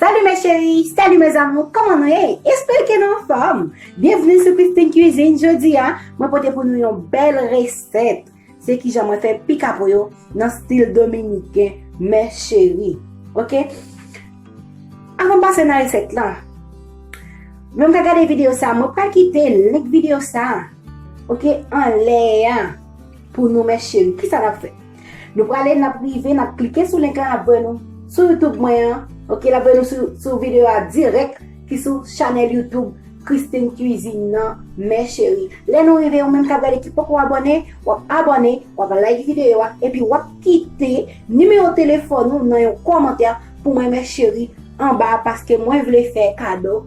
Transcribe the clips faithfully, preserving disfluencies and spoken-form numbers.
Salut mes chéris, salut mes amours, kòman nou ye? Espere ke nou anfòm. Byenvni sou Christine Cuisine. Jodi a, mwen pote pou nou yon bèl resèt. Se kijan mwen fè pika pollo nan stil dominiken, mes chéris. Oke? Avan m pase nan resèt la, menm ka gade videyo sa, mwen pral kite link videyo sa, oke, anlè a pou nou, mes chéris. Kisa n ap fè? Nou prale, n ap rive, n ap klike sou link la, n ap voye nou sou YouTube mwen an. Oke, l ap voye nou sou, sou videyo a dirèk ki sou chanèl YouTube Christine Cuisine nan, mes chéris. Lè nou rive, ou menm k ap gade ki poko abòne, w ap abòne, w ap like videyo a, epi w ap kite nimewo telefòn ou nan yon kòmantè pou mwen, mes chéris, anba, paske mwen vle fè kado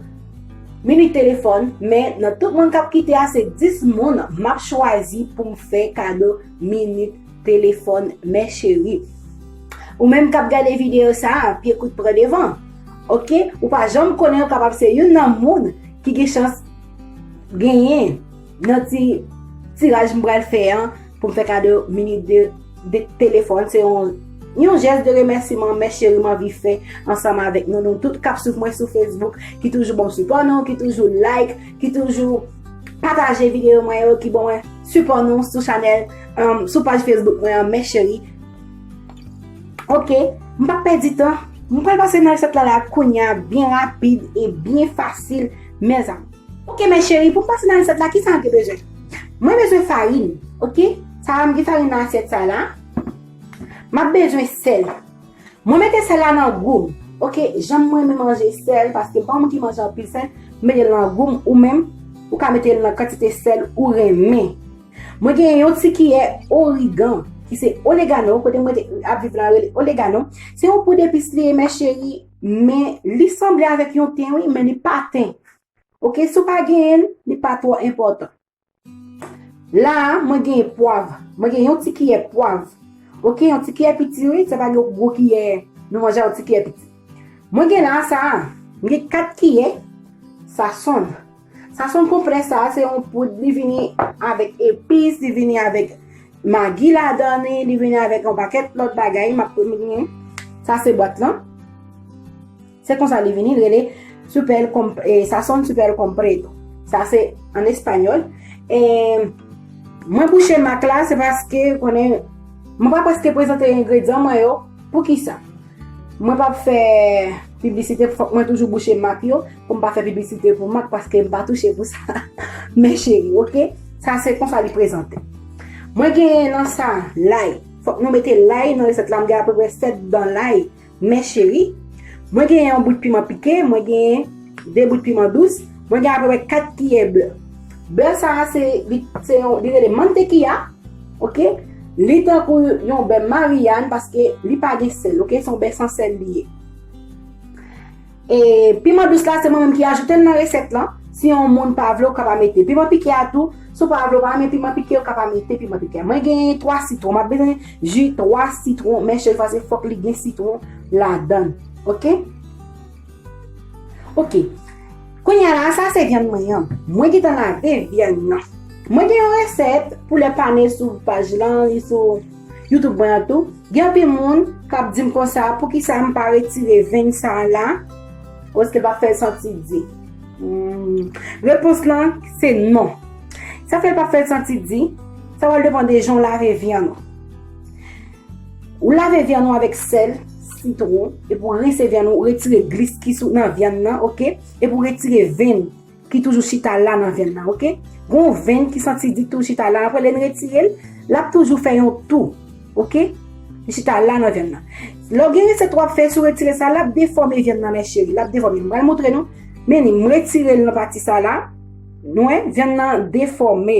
minit telefòn, men nan tout moun k ap kite a, se dis moun m ap chwazi pou m fè kado minit telefòn, mes chéris. Ou menm k ap gade videyo sa a, pye kout pran devan. Oke? Ou pa janm konnen, ou kapab se youn nan moun ki gen chans genyen nan ti tiraj m pral fè an pou m fè kado minit de, de telefòn. Se yon, yon jès de remèsiman, mes chéris, m anvi fè ansanm avèk nou. Nou tout k ap swiv mwen sou Facebook, ki toujou ban m sipò nou, ki toujou like, ki toujou pataje videyo mwen yo, ki ban mwen sipò nou sou chanèl, um, sou paj Facebook mwen an, mes chéris. Oke, m p ap pèdi tan. M pral pase nan resèt la, la kounye a, byen rapid e byen fasil, mes amours. Oke, mes chéris, pou m pase nan resèt la, kisa m te bezwen? Mwen bezwen farin, oke? Sa a, m gen farin nan asyèt sa la. M ap bezwen sèl. Mwen mete sèl la nan gou m. Oke, jan mwen renmen manje sèl, paske m pa yon moun ki manje anpil sèl, m mete l nan gou m, ou menm, ou ka mete l nan kantite sèl ou renmen. Mwen gen yon ti kiyè origan, ki se oregano, kote mwen te ap viv la, yo rele oregano. Se yon poud epis li ye, mes chéris, men li sanble avèk yon ten, wi, men li pa ten. Oke, si w pa genyen l, li pa twò enpòtan. La a, mwen gen pwav. Mwen gen yon ti kiyè pwav. Oke, yon ti kiyè piti, wi, se pa gen gwo kiyè nou manje a, yon ti kiyè piti. Mwen gen la sa a, mwen gen kat kiyè sasonn. Sasonn konplè sa a, se yon poud, li vini avèk epis, li vini avèk magi ladan li, li vini avèk yon pakèt lòt bagay, m ap, sa se bwat lan. Se konsa li vini, li rele super com-, eh, sazón super completo. Sa se an espanyòl. E mwen bouche mak la, se paske, konnen, mwen pa prèske prezante engredyan mwen yo. Poukisa? Mwen p ap fè piblisite, fòk mwen toujou bouche mak yo, pou m pa fè piblisite pou mak, paske m pa touche pou sa. Mes chéris, oke? Sa se konsa li prezante. Mwen genyen nan sa, lay. Fòk nou mete lay nan resèt la, m gen apeprè sèt dan lay. Mes chéris, mwen genyen yon bout piman pike, mwen genyen de bout piman dous, mwen gen apeprè kat kiyè bè. Bè sa a se, li, se yon, li rele mantekiya, oke? Li tankou yon bè Maryàn paske li pa gen sèl, oke? Se yon bè san sèl li ye. E piman dous la, se mwen menm ki ajoute l nan resèt lan. Si yon moun pa vle, ou ka pa mete. Piman pike a tou, si w pa vle, ou pa renmen piman pike, ou ka pa mete piman pike a. Mwen genyen twa sitwon. M ap bezwen ji twa sitwon, mes chéris, paske fòk li gen sitwon ladan l. Oke? Oke. Kounye a la, sa se vyann mwen an. Mwen gentan lave vyann nan. Mwen gen yon resèt poulè pane sou paj lan, li sou YouTube mwen an tou. Gen anpil moun k ap di m konsa, poukisa m pa retire venn sa a la? Èske l p ap fè l santi di? Hmm. Repons lan, se non. Sa fè l p ap fè l santi di, sa pral depann de jan w lave vyann ou. Ou lave vyann ou avèk sèl, sitwon, epi w rense vyann ou, ou retire glis ki sou nan vyann nan, oke? Epi w retire venn ki toujou chita la nan vyann nan, oke? Gon venn ki santi di ki toujou chita la, apre lè n retire l, l ap toujou fè yon tou, oke? Li chita la nan vyann nan. Lè w gen resèt w ap fè, si w retire sa, l ap defòme vyann nan, mes chéris, l ap defòme. M pral montre nou, men m retire l nan pati sa la, nou wè, vyann nan defòme.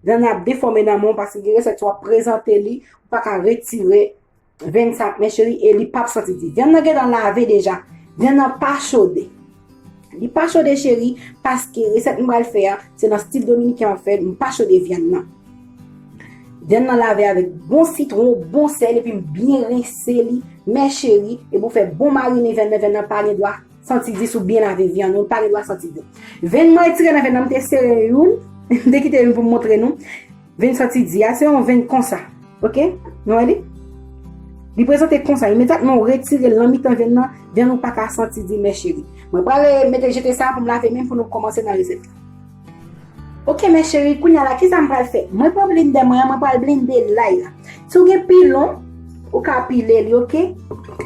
Vyann nan ap defòme nan men w, paske gen resèt w ap prezante li, ou pa ka retire venn sa, mes chéris, e li p ap santi di. Vyann nan gentan lave deja. Vyann nan pa chode. Li pa chode, cheri, paske resèt m pral fè a, se nan stil dominiken m ap fè l, m pa chode vyann nan. Vyann nan lave avèk bon sitwon, bon sèl, epi m byen rense li, mes chéris, epi w fè bon marine vyann nan, vyann nan pa gen dwa santi di si w byen lave vyann ou, l pa gen dwa santi di. Venn mwen retire nan vyann nan, m te sere youn, m te kite youn pou m montre nou. Venn santi di a, se yon venn konsa. Oke? Nou wè li? Li prezante konsa, imedyatman ou retire l nan mitan vyann nan, vyann ou pa ka santi di, mè cheri. Mwen prale mete jete sa pou m lave men m pou nou kòmanse nan resèt la. Ok, mè cheri, kounye a la, kisa m pral fè? Mwen pran blendè mwen an, mwen pral blende lay la. Si w gen pilon, ou ka pile li, ok?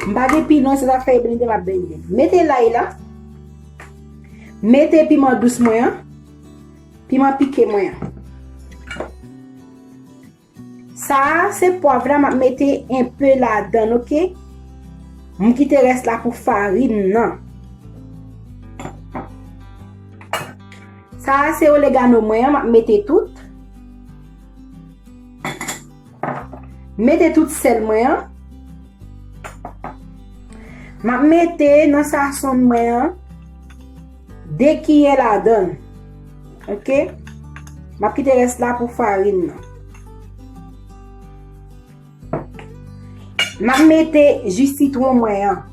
M pa gen pilon, se sa k fè e blende, m ap blende. Mete lay la, mete piman dous mwen an, piman pike mwen an. Sa a, se pwav la, m ap mete enpe ladann, ok? M kite rès la pou farin nan. Sa a, se oregano mwen an, m ap mete tout. Mete tout sèl mwen an. M ap mete nan sasonn mwen an de kiyè ladann. Ok? M ap kite rès la pou farin nan. M ap mete ji sitwon mwen an.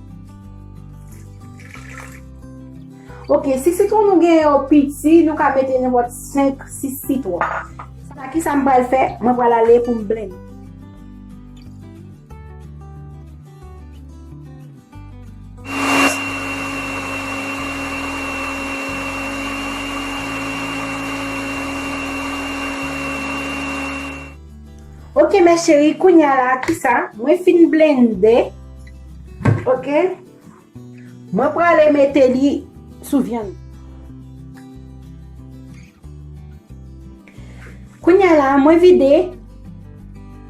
Ok, si sitwon nou genyen yo piti, nou ka mete nenpòt senk, sis sitwon. Sa, kisa m pral fè? Mwen pral ale pou m blende. Ok, mè cheri, kounye a la, kisa? Mwen fin blende. Ok? Mwen prale mete li sou vyann. Kounye a la, mwen vide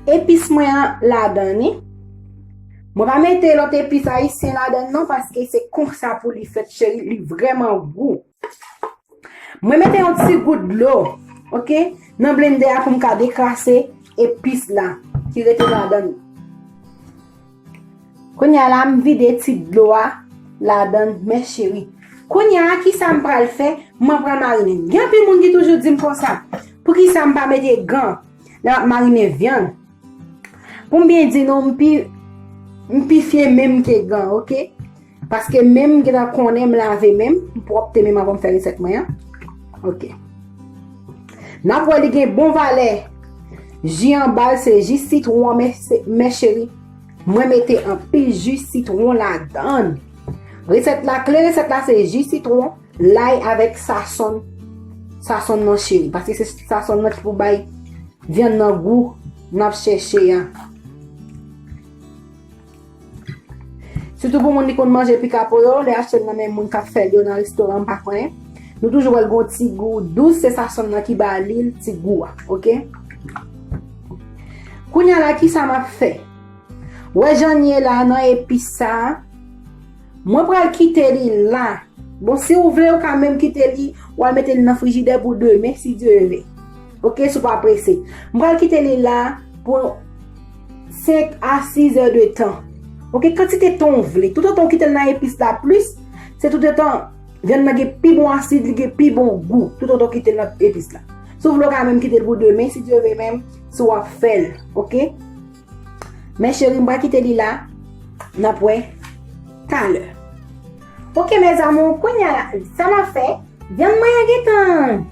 epis mwen an ladan li. Mwen pa mete lòt epis ayisyen ladan non, paske se konsa pou li fèt, cheri, li vrèman gou. Mwen mete yon ti gout dlo, ok, nan blendè a pou m ka dekrase epis la ki rete ladan li. Kounye a la, m vide ti dlo a ladan, mè cheri. Kounye a, kisa m pral fè? Mwen pral marinen. Gen anpil moun ki toujou di m konsa, poukisa m pa mete gan lè m ap marinen vyann? Pou m byen di nou, m pi, m pi fye men m ke gan, ok? Paske men m gentan konnen m lave men m, m pwòpte men m anvan m fè resèt mwen an. Ok. N ap wè li gen bon valè. Ji anba l se ji sitwon an, mè, mè cheri. Mwen mete anpil ji sitwon ladan. Resèt la, kle resèt la se ji sitwon, lay avèk sasonn, sasonn nan cheri. Paske se sasonn nan ki pou bay vyann nan gou n ap chèche a. Sitou pou moun ki konn manje pikapo yo, lè achte l nan men moun k ap fè l yo nan restoran, m pa konnen. Nou toujou wè l gon ti gou dous, se sasonn nan ki ba li l ti gou a, ok? Kounye a la, kisa m ap fè? Wè jan l ye la nan epis sa a, mwen pral kite li la. Bon, si w vle, ou ka menm kite li, w al mete li nan frijidè pou demen, si Dye vle. Ok, si w pa prese. M pral kite li la pou senk a sis è de tan. Ok, kantite tan w vle. Toutotan w kite l nan epis la plis, se toutotan vyann nan gen pi bon asid, li gen pi bon gou. Toutotan w kite l nan epis la. Si w vle, w ka menm kite l pou demen, si Dye vle menm, si w ap fè l. Ok? Mè cheri, m pral kite li la. N ap wè talè. Ok, mes amours, kounye a la, sa m ap fè, vyann mwen an gentan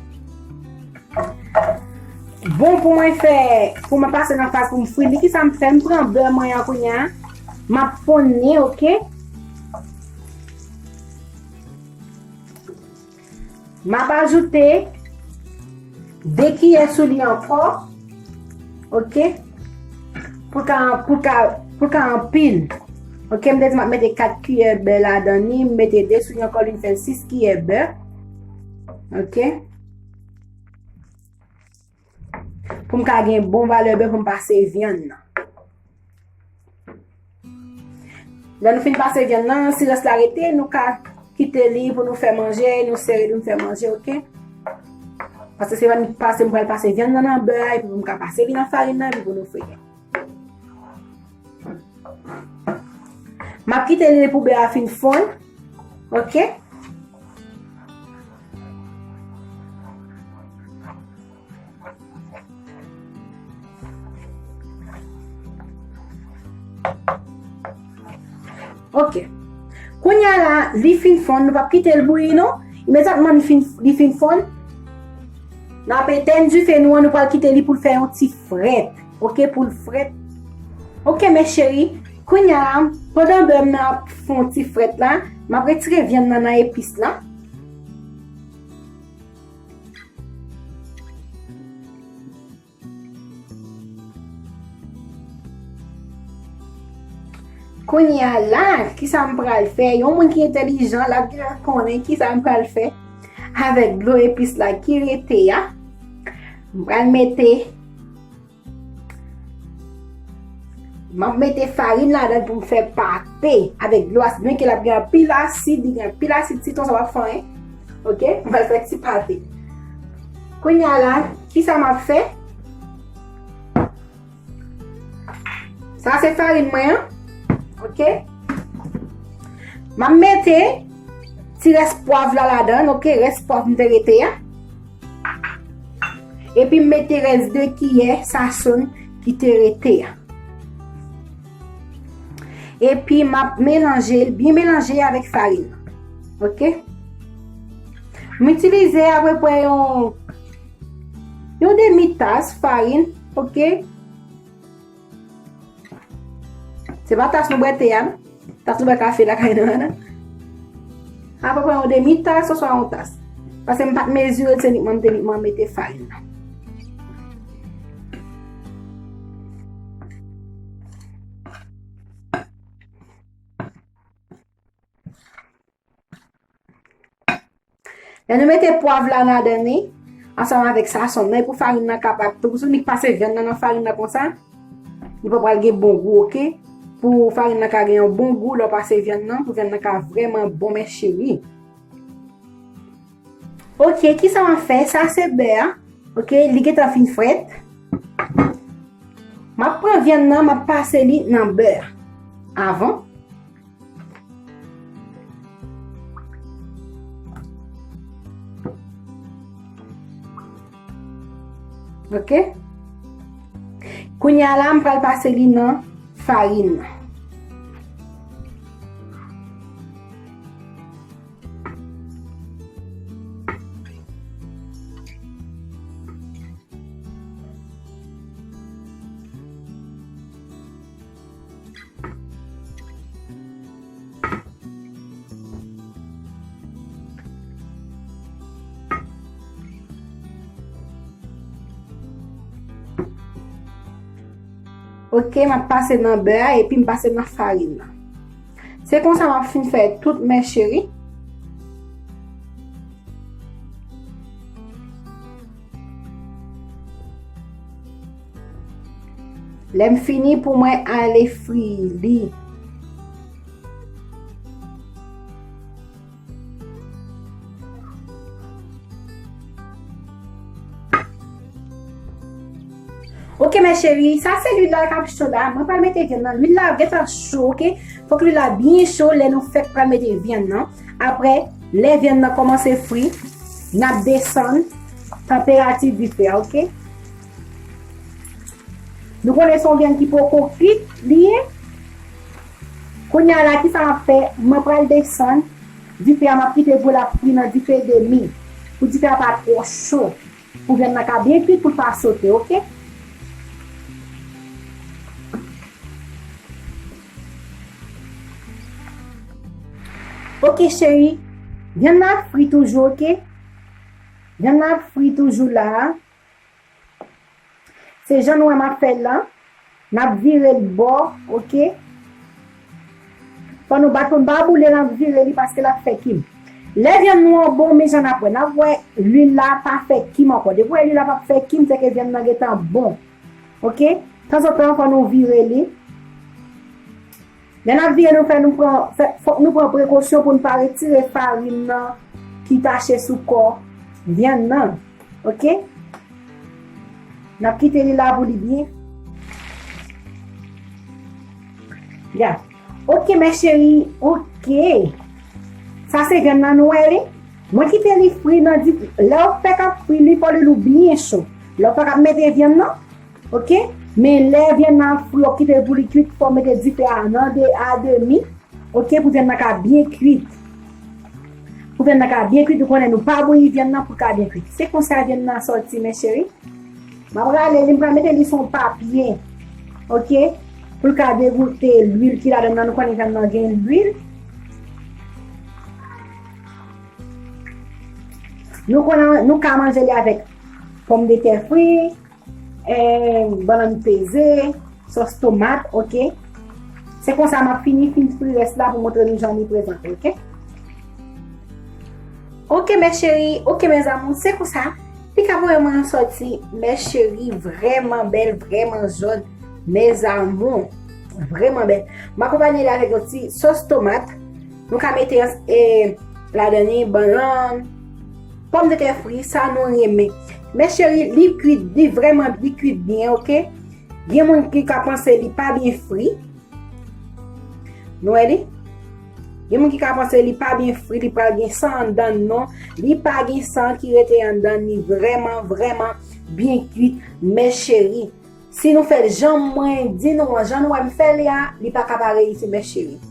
bon pou mwen fè, pou mwen pase nan faz pou m fri li. Kisa m fè? M pran bè mwen an kounye a. M ap fonn li, ok? M ap ajoute de kiyè sou li ankò. Ok? Pou l ka, pou l ka, pou l ka anpil. Ok, m te di m ap mete kat kiyè bè ladan li, m mete de sou li ankò, li fè sis kiyè bè. Ok? Pou m ka gen bon valè bè pou m pase vyann nan. Lè nou fin pase vyann nan, si rès la rete, nou ka kite li pou nou fè manje, nou sere li, nou fè manje, ok? Paske se lè m pase, m pral pase vyann nan nan bè a, epi pou m ka pase li nan farin nan, epi pou nou fri. M ap kite li pou bè a fin fonn, ok? Ok. Kounye a la, li fin fonn, nou p ap kite l bouyi non. Imedyatman li fin, li fin fonn, n ap etèn dife nou an, nou pral kite li pou l fè yon ti frèt. Ok, pou l frèt. Ok, mes chéris, Kounye a la, pandan bè m nan ap fè yon ti frèt la, m ap retire vyann nan nan epis la. Kounye a la, kisa m pral fè? Yon moun ki entèlijan, l ap gentan konnen kisa m pral fè avèk dlo epis la ki rete a. M pral mete, m ap mete farin ladan l pou m fè pate avèk dlo asid, byenke l ap gen anpil asid, li gen anpil asid sitwon, sa p ap fè anyen. Oke? M pral fè ti pate. Kounye a la, kisa m ap fè? Sa se farin mwen an. Oke? M ap mete ti rès pwav la ladan l, oke? Rès pwav m te rete a. Epi m mete rès de kiyè sasonn ki te rete a. Epi m ap melanje l, byen melanje avèk farin nan. Oke? M itilize apeprè yon, yon demi tas farin, oke? Se pa tas nou bwè te a, non. Tas nou bwè kafe lakay nou an, non. Apeprè yon demi tas oswa yon tas. Paske m pa t mezire l, se nikman m te nikman mete farin nan. Lè nou mete pwav la ladan li, ansanm avèk sasonn nan, pou farin nan kapab, pou sou nik pase vyann nan nan farin nan konsa, li pa pral gen bon gou, oke? Pou farin nan ka gen yon bon gou, lè w pase vyann nan, pou vyann nan ka vrèman bon, mes chéries. Oke, kisa m ap fè? Sa se bè a, oke? Li gentan fin frèt. M ap pran vyann nan, m ap pase li nan bè a avan. Oke. Kounye a la, m pral pase li nan farin nan. Oke, m ap pase nan bè a epi m pase nan farin nan. Se konsa m ap fin fè tout, mes chéries. Lè m fini pou mwen ale fri li. Oke, mes chéries, sa se lwil la k ap cho la. Mwen pral mete vyann nan. Lwil la gentan cho, oke? Fòk lwil la byen cho lè nou fèk pral mete vyann nan. Apre, lè vyann nan kòmanse fri, n ap desann tanperati dife a, oke? Nou konnen se yon vyann ki poko kwit li ye. Kounye a la, kisa m ap fè? Mwen pral desann dife a, m ap kite pou l ap fri nan dife demi. Pou dife a pa twò cho. Pou vyann nan ka byen kwit, pou l pa sote, oke? Oke, cheri. Vyann nan ap fri toujou, oke? Vyann nan ap fri toujou la. Se jan nou wè m ap fè l lan. N ap vire l bò, oke? Fò nou bat pou n pa boule, n ap vire li paske l ap fè kim. Lè vyann nou an bon, men jan n ap wè. N ap wè lwil la pa fè kim ankò. Depi w wè lwil la p ap fè kim, se ke vyann nan gentan bon. Oke? Tanzantan, fò nou vire li. Lè n ap vire, nou fè, nou pran, fè, fòk nou pran prekosyon pou n pa retire farin nan ki tache sou kò vyann nan. Oke? N ap kite li la pou li byen. Ya. Oke, mes chéries. Oke. Sa se vyann nan, nou wè li. Mwen kite li fri nan di, lè w fèk ap fri li, fò lwil ou byen cho. Lè w fèk ap mete vyann nan, oke? Men lè vyann nan ap fri, w kite l pou li kwit, fò w mete dife a nan de, a demi, oke, pou vyann nan ka byen kwit. Pou vyann nan ka byen kwit, ou konnen nou pa bouyi vyann nan pou l ka byen kwit. Se konsa vyann nan sòti, mes chéries. M ap rale li, m pral mete li sou yon papye, oke? pou l ka degoute lwil ki ladan l nan. Nou konnen vyann nan gen lwil. Nou konnen, nou ka manje li avèk pòmdetè fri, eh, bannann peze, sòs tomat, oke? Se konsa m ap fini, fin fri rès la pou montre nou jan li prezante, oke? Oke, mes chéris, oke, mes amours, se konsa. Li ka voye mwen yon sòti, mes chéris, vrèman bèl, vrèman jòn, mes amours. Vrèman bèl. M akonpaye li avèk yon ti sòs tomat. Nou ka mete, eh, ladan li, bannann, pòmdetè fri, sa nou renmen. Mes chéris, li kwit, li vrèman, li kwit byen, oke? Gen moun ki ka panse li pa byen fri. Nou wè li? Gen moun ki ka panse li pa byen fri, li pral gen san anndan l, non. Li pa gen san ki rete anndan l, li vrèman, vrèman byen kwit, mes chéris. Si nou fè l jan mwen di nou an, jan nou wè m fè li a, li pa ka pa reyisi, mes chéris.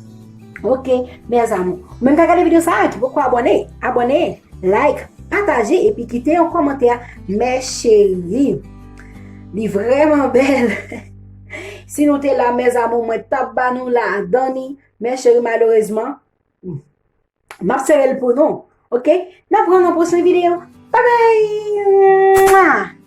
Oke, mes amours. Ou menm k ap gade videyo sa a, ki poko abòne, abòne, like, pataje, epi kite yon kòmantè, mes chéris. Li vrèman bèl. Si nou te la, mes amours, mwen t ap ba nou ladan li, mes chéris, malerezman, m ap sere l pou nou. Oke? N ap wè nan pwochen videyo. Babay!